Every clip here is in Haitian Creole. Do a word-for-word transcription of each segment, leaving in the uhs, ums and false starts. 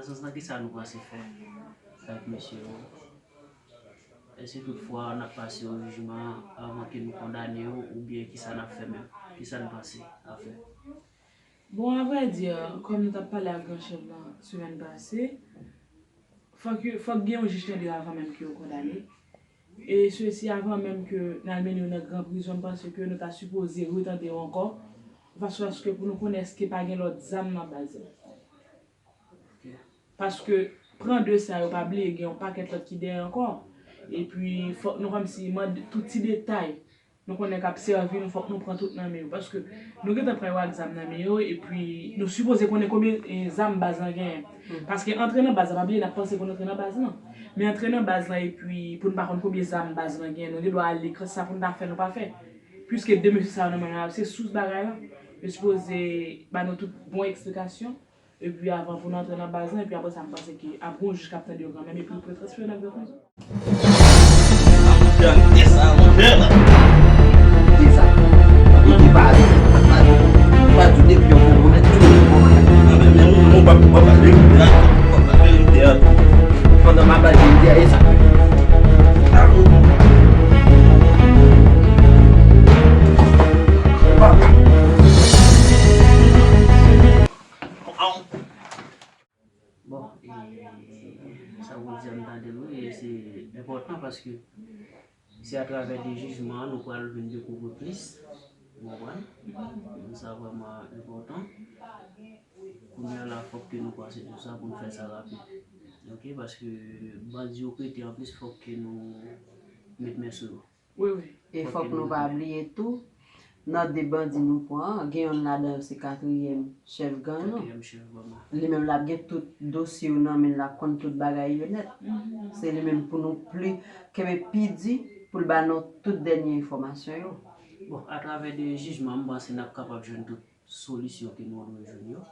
Nan sans lan, kisa nou panse fè avèk mesye yo? Èske toutfwa n ap pase yon jijman avan ke nou kondane yo, oubyen kisa n ap fè menm? Kisa n panse a fè? Bon, avrèdi, kòm nou t ap pale ak gran chèf lan semèn pase, fòk yo, fòk gen yon jij tande avan menm ke yo kondane. E sesi avan menm ke n al mennen yo nan gran prizon, m panse ke nou ta sipoze retande yo ankò. Paske, paske pou nou konnen èske pa gen lòt zam nan baz la. Paske pran de sa yo, pa bliye gen yon pakèt lòt ki dèyè ankò. Epi fòk nou kòmsi mande tout ti detay nou konnen k ap sèvi nou, fòk nou pran tout nan men yo. Paske nou gentan pran yo ak zam nan men yo, epi nou sipoze konnen konbyen, e, zam baz lan genyen. Paske antre nan baz la, pa bliye n ap panse pou n antre nan baz lan. Men antre nan baz lan, epi pou n pa konn konbyen zam baz lan genyen, nou gen dwa al li, sa pou n ta fè, nou pa fè. Piske de mesye sa yo nan men yo, se sous bagay lan. Yo sipoze ba nou tout bon eksplikasyon. Epi avan pou n antre nan baz lan, epi apre sa, m panse ke ap gen yon jij k ap tande yo kanmenm, epi yo pou yo transfere nan gran prizon. Gade sa, monchè. Gade sa. Li te pale, li pa di depi yon konpwomet tou. Mwen menm, mwen pa, mwen pa verite a, mwen pa verite a. Pandan m ap bay verite a, e sa. Bon, e, sa w di a m tande l, wi, e se enpòtan paske se atravè de jijman an nou pral vin dekouvri plis, ou konprann? Sa vrèman enpòtan. Kounye a la, fòk ke nou pase tout sa pou n fè sa rapid. Oke, paske bandi yo prete, anplis fòk ke nou met men sou yo. Wi, wi. E fòk nou pa bliye tou, nan de bandi nou pran an, gen yonn ladan yo se katriyèm chèf gang nou. Katriyèm chèf gang nou. Li menm l ap gen tout dosye yo nan men l, l ap konn tout bagay yo nèt. Se li menm pou nou pli kenbe pi di pou l ba nou tout dènye enfòmasyon yo. Bon, atravè de jijman, m panse n ap kapab jwenn tout solisyon ke nou dwe jwenn yo.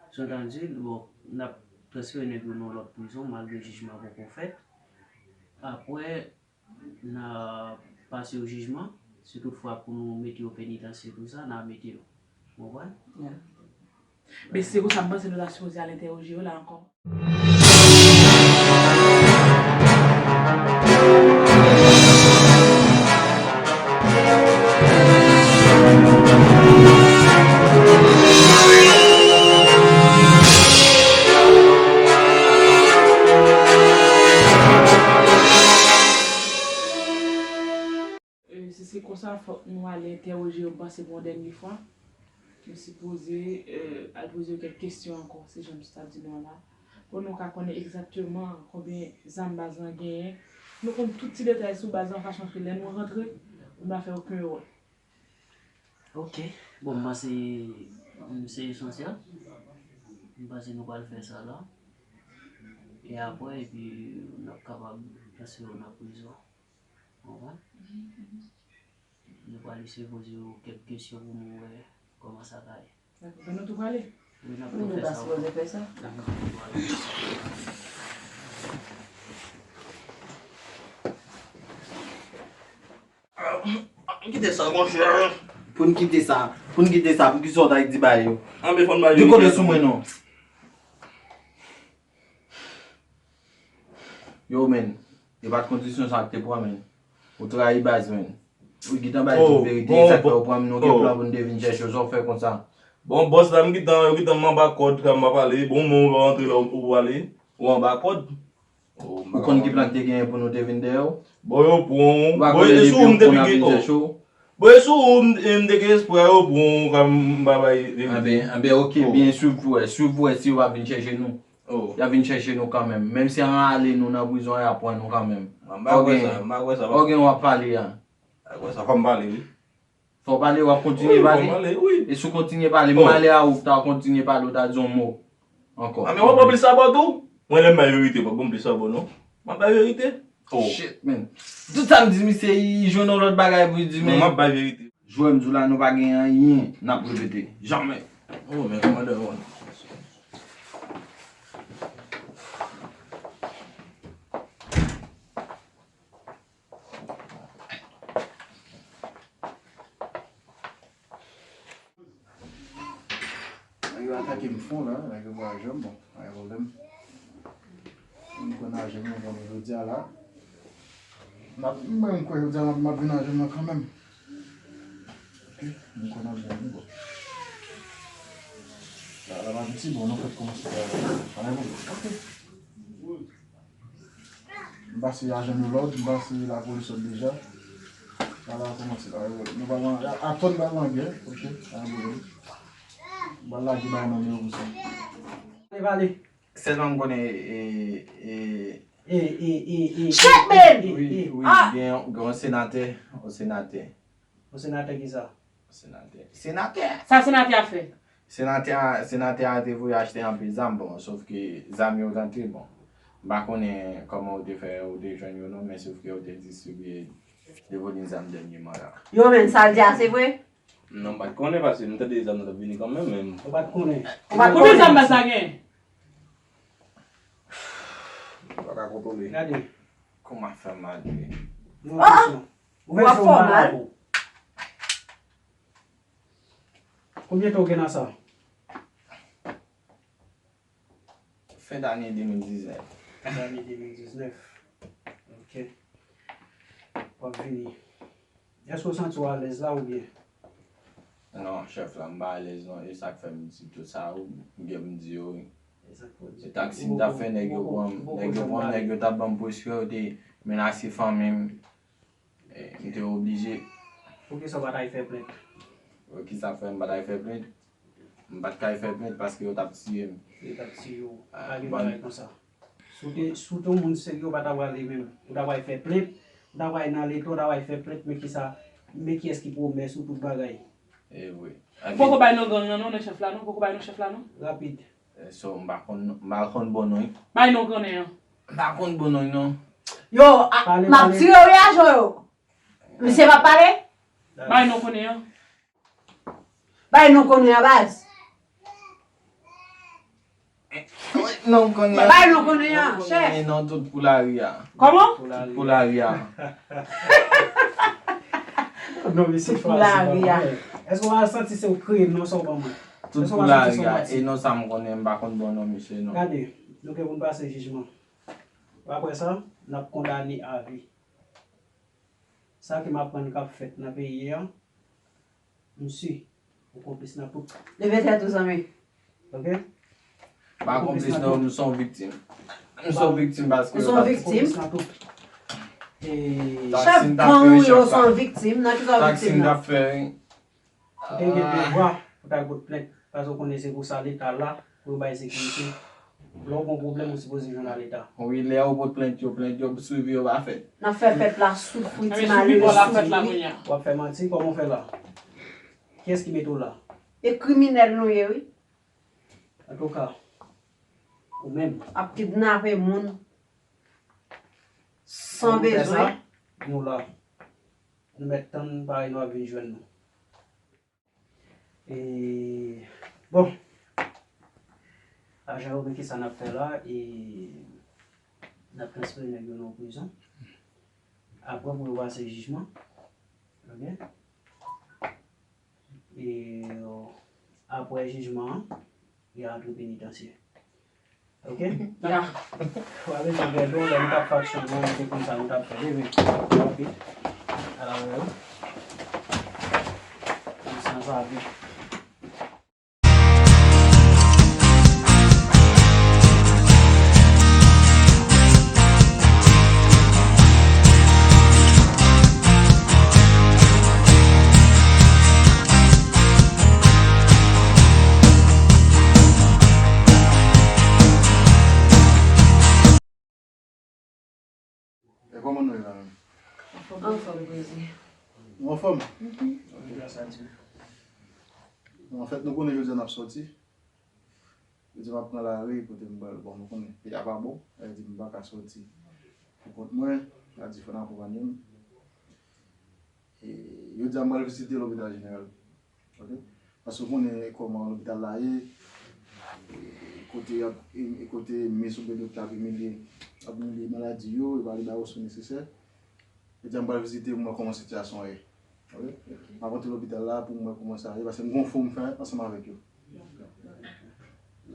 Sou entandi, bon, n ap transfere nèg yo nan lòt prizon malgre jijman poko fèt. Apre, n a pase yo jijman. Si toutfwa pou nou mete yo penitansye tou sa, n a mete yo. Ou konprann? Men se konsa m panse nou ta sipoze al entèwoje yo la ankò. E, si se konsa, fòk nou ale entèwoje yo, m panse, pou yon dènye fwa. Nou sipoze, e, al poze yo kèk kesyon ankò, se jan m ta di nou an la. Pou nou ka konnen egzakteman konbyen zam baz lan genyen. Nou konn tout ti detay sou baz lan, fason ke lè nou rantre, nou pa fè okenn erè. Oke. Bon, m panse, mm, se esansyèl. M panse nou pral fè sa la. E apre, epi n ap kapab transfere w nan prizon. Ou konprann? Nou pral eseye poze yo kèk kesyon pou nou wè kòman sa ka ye. Dakò. Bon, nou tou prale? Wi, n ap tou fè sa. Wi, nou ta sipoze fè sa. Dakò. Ann kite sa, monchè. Pou n kite sa, pou n kite sa, poukisa w ta di bagay yo? Anben, fò n bay verite. Dekote sou mwen non. Yo, men, e pa t kondisyon sa k te pran, men. Ou trayi baz, men. Ou gentan bay tout verite, e sa k fè ou pran m, nou gen plan pou n te vin chèche w, sa w fè konsa? Bon, bòs la, m gentan, yo gentan m anba kòd, sa m pa pale. Bon, men ou pa antre la, ou, ou pale, ou anba kòd. Ou konn ki plan k te genyen pou nou te vin dèyè w? Bon, yo pran w. Ou pa konnen depi yon kounye a vin chèche w? Bon, e sou ou, m, m te gen espwa yo pran w, ka m pa bay verite. Anben, anben, oke, byen, swiv pou wè, swiv pou wè si yo pa vin chèche nou. Y ap vin chèche nou kanmenm. Menm si y a ale nou nan prizon, y ap pran nou kanmenm. M pa kwè sa, m pa kwè sa. Fò gen w ap pale a. M pa kwè sa, fò m pale, wi. Fò w pale, w ap kontinye pale? Wi, fò m pale, wi. E si w kontinye pale, m ale a ou, w ta kontinye pale, w ta di yon mo ankò. A, men w ap pran plis abò tou? Mwen, lè m bay verite, w ap pran plis abò, non? M ap bay verite. Oh. Shit, man. Tout sa m di misye, li jwenn yon lòt bagay pou li di, men. Mwen, m ap bay verite. Jwè m di w la, nou pa gen anyen n ap repete. Jamè. Oh, men kòmandan Ron. Nèg yo atake m fon la, nèg yo pa janm bon, pa gen pwoblèm. M kwè nan ajan m nan, konnen jodi a la. M ap, mwen, m kwè jodi a m ap, m ap vin ajan m nan kanmenm. Ok, m kwè nan ajan m nan. La, la, m ap di, bon, nou fèk kòmanse travay. Pa gen pwoblèm. Ok. M pase ajan nou lòd, m pase lapolis lòd deja. La, la, kòmanse la. Nou pa nan, a, a, tòn pa nan gè, ok, pa gen pwoblèm. M pral lage bay nan men yo pou sa. Pale, pale. Sèlman m konnen, e, e, e, e, e, e, Shut e, up! Wi, e, wi, ah! Gen, gen yon senatè, yon senatè. Yon senatè ki sa? Senatè. Senatè! Sa senatè a fè? Senatè a, senatè a te voye achte anpil zam, bon, sòf ke zam yo rantre, bon. M pa konnen kòman ou te fè, ou te jwenn yo non, men sòf ke yo te distribiye de volim zam dènyèman la. Yo, men, sa l di a, se vre? Non, m pa t konnen, paske m tande zam nan t ap vini kanmenm, men Ou pa t konnen. Ou pa t Konbyen konnen. Zam baz la gen? Ou pa ka kontwole. Gade. Kòman fè mal, wi. Non, Ah! Kesyon. Ou fè mal. Konbyen tan ou gen nan sa? Fen dane de mil diznèf. Fen dane de mil diznèf. Ok. W ap vini. Èske w santi w alèz la oubyen? Non, chèf la, m pa alèz non. E sa k fè m di tout sa ou byen m di yo wi. E sa k fè w di E taksi m t ap fè, nèg yo pran m, nèg yo pran m, nèg yo t ap ban m presyon, yo te menase fanmi m. E, m te oblije. Poukisa w pa t al fè plent? Poukisa fè m pa t al fè plent? M pa t kay fè plent paske yo t ap tiye m. Yo t ap tiye w. Ah, pa gen bon. Bagay konsa. Si w te, si w te yon moun serye, w pa t ap prale menm. Ou t ap al fè plent, ou t ap al nan leta, ou t ap al fè plent, men kisa, men kiyès ki pwomès ou tout bagay. E vre. Ou poko bay non gang nan non, non chèf la non, ou poko bay non chèf la non. Rapid. Eh, so, m pa konn, m pa konn bon non. Bay non konnen an. M pa konn bon non, non. Yo, a, Pale, m ap pale. Tire wi ajan yo. Misye pa pale? Bay non konnen an. Bay non konnen an, baz. Non, m konnen. Bay non konnen an, chèf. Non, tout pou lari a. Kòman? Tout pou lari a. Non, misye Tout pou lari a. Èske w pa santi se w kreye non sa w ban mwen? Tout pou lari a. E non sa m konnen, m pa konn bon non misye non. Gade, nou gen pou n pase jijman. Apre sa, n ap kondane a vi. Sa ke m aprann k ap fèt nan peyi a, m si ou konplis nan tout. Leve tèt ou, zanmi. Ok? M pa konplis non, m se yon viktim. M se yon viktim paske Ou se yon viktim. Konplis nan tout. E Chèf gang ou yo se yon viktim, nan ki sa w viktim nan? Taksi m t ap fè, wi. Ou te gen devwa pou w t al pot plent, paske w konnen se pou sa Leta la, pou yo bay sekirite. Lè w gen yon pwoblèm, ou sipoze jwenn a Leta. Wi, lè yo pot plent yo, plent yo, swivi yo pa fèt. N ap fè pèp la soufri, ti malere soufri. W ap fè manti, kòman w fè la? Kiyès ki mete w la? E kriminèl nou ye, wi. Antouka, ou menm. Ap kidnape moun san bezwen. Nou la. Nou mèt tann parèy nou ap vin jwenn nou. E, bon. Ajan yo gen kisa n ap fè la, e n ap transfere nèg yo nan prizon. Apre pou yo pase jijman. Ok? E, apre jijman an, y a antre penitansye. Ok? Ya. W a bezwen vèdon, lè nou t ap faksyon, nou te konn sa nou t ap fè. Leve. Rapid. Al avè yo. San zave. E kòman nou ye la menm? Anfòm, Prezi. Nou anfòm? Mhm. Ok. Gras a Dye. Bon, anfèt, nou konnen jodi a n ap sòti. Yo di m ap pran lari kote m pral. Bon, nou konnen peyi a pa bon. Yo di m pa ka sòti pou kont mwen. Yo di fò n akonpanye m. E, jodi a m pral vizite lopital jeneral. Ok? Paske w konnen kòman lopital la ye, e, kote y ap, e, kote medsen oubyen doktè ap imilye, ap imilye maladi yo, yo pa vle ba yo swen nesesè. Jodi a m pral vizite pou m wè kòman sitiyasyon an ye. Ok? M ap antre lopital la pou m wè kòman sa ye, paske m gen yon fo m fè ansanm avèk yo.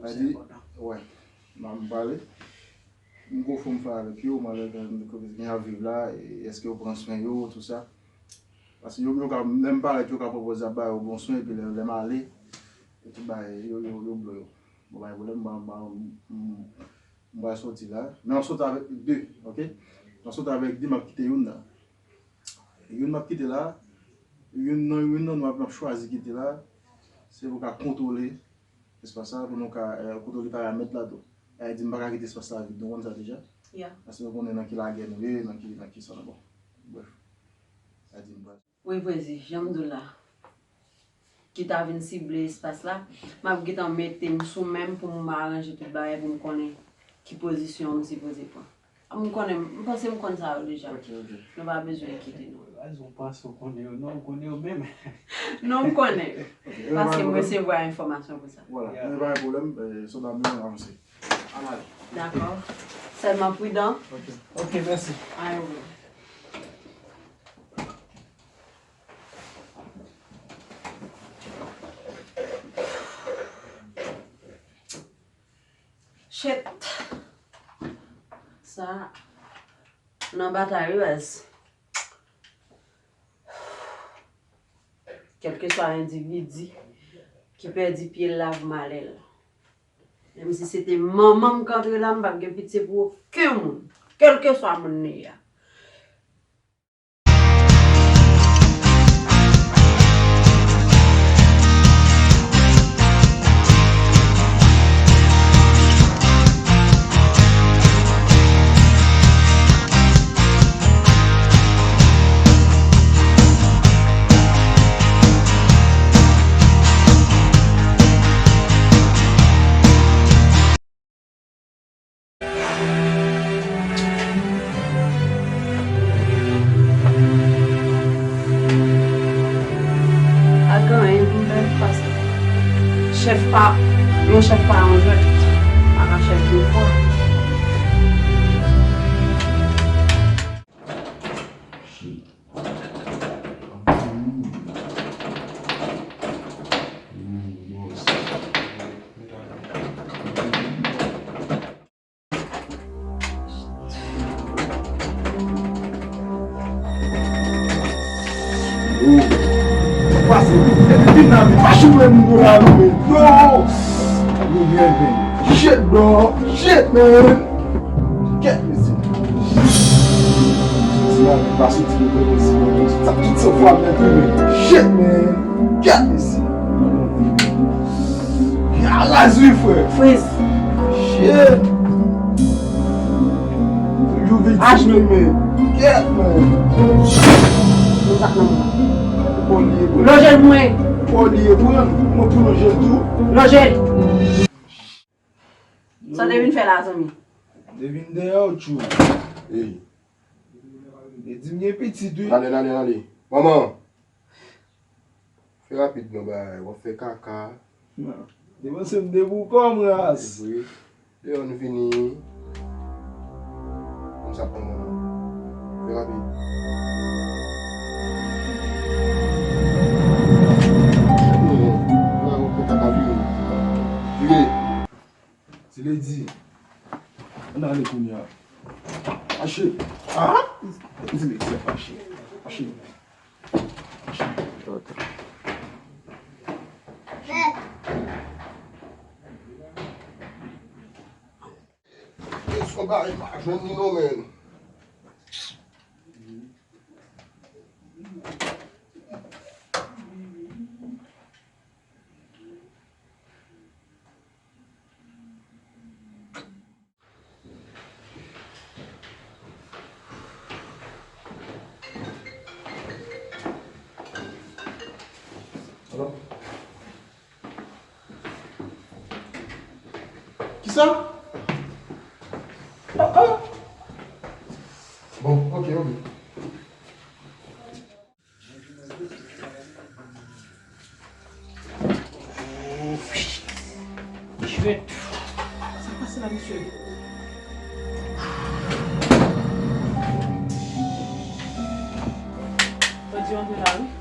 Sa di, wè, m ap pale. M gon fon m fè avèk yo, m wè lè gen, gen y ap viv la, e èske yo pran swen yo, tou sa. Paske yo, yo ka, lè m pale ak yo, yo ka pwopoze y ap ba yo bon swen, epi lè, lè m ale, yo tout bagay, yo, yo, yo blo yo. Bon, pa gen pwoblèm, m, m, m, m pral soti la. Men m ap soti avèk de, oke? M ap soti avèk de, m ap kite youn la. Youn m ap kite la, youn nan, youn nan nou ap, m ap chwazi kite la, se pou ka kontwole espas la, pou nou ka, eh, kontwole paramèt la tou. Sa vle di m pa ka kite espas la vid, nou konn sa deja. Yeah. Paske nou konnen nan ki lagè nou ye, nan ki, nan ki sa nou bon. Bref. Sa vle di m pral Wi, Prezi, jan m di w la, ki ta vin sible espas la, m ap gentan mete m sou men m pou m aranje tout bagay pou m konnen ki pozisyon m sipoze pran. M konnen, m panse m konn sa yo deja. Ok, ok. Nou pa bezwen enkyete nou. Razo, m panse w konnen yo. Non, ou konnen yo menm. Non, m konnen yo. Ok, paske m resevwa enfòmasyon pou sa. Vwala, yeah, men pa gen pwoblèm, eh, sòt la, men avanse. Ann ale. Dakò. Sèlman pridan. Ok. Ok, mèsi. Ay, wi. Shit. Sa nan batay wi baz. Kèlkeswa endividi ki pèdi pye l la pou malè l. Menm si se te manman m k antre la, m p ap gen pitye pou okenn moun, kèlkeswa moun li ye a. Ak anyen pou m fè, paske chèf pa, yon chèf pa yon jwèt, pa ka chèf de fwa. Pase, epi nan vi pa choumen moun yo la, non, men yo, yo byen, byen. Shit, bro. Shit, man. Kèt, mesye. Soti la, pa soti, yo, yo, yo, sa tout se fwa, men, men. Shit, man. Kèt, mesye. Ya, raz, wi, frè. Freeze. Shit. Yo, vi di, men. Kèt, man. Lonje l pou mwen. Lonje l pou mwen. Mwen pou lonje l tou. Lonje l. Sa w te vin fè la, zanmi? M te vin dèyè w, tchou. Ey. E di m gen pitit, wi. N ale, n ale, n ale. Manman! Fè rapid non, bay, w ap fè kaka. Non. Depanse m de pou kò m, ras. E vre. Deyò, nou vini. Konn sa pran manman. Fè rapid. Vini. Vini, w ap fè kaka, vini. Vini. Ti Lady, ann ale kounye a. Fache. Ah! Ti Lady, fache. Fache. Fache. Fache. Yo, son bagay pa jwenn li non, men. Alo? Kisa? Ah, ah. Bon, ok, ok. Jwèt. Sa k pase la, mesye? Bandi antre la, wi.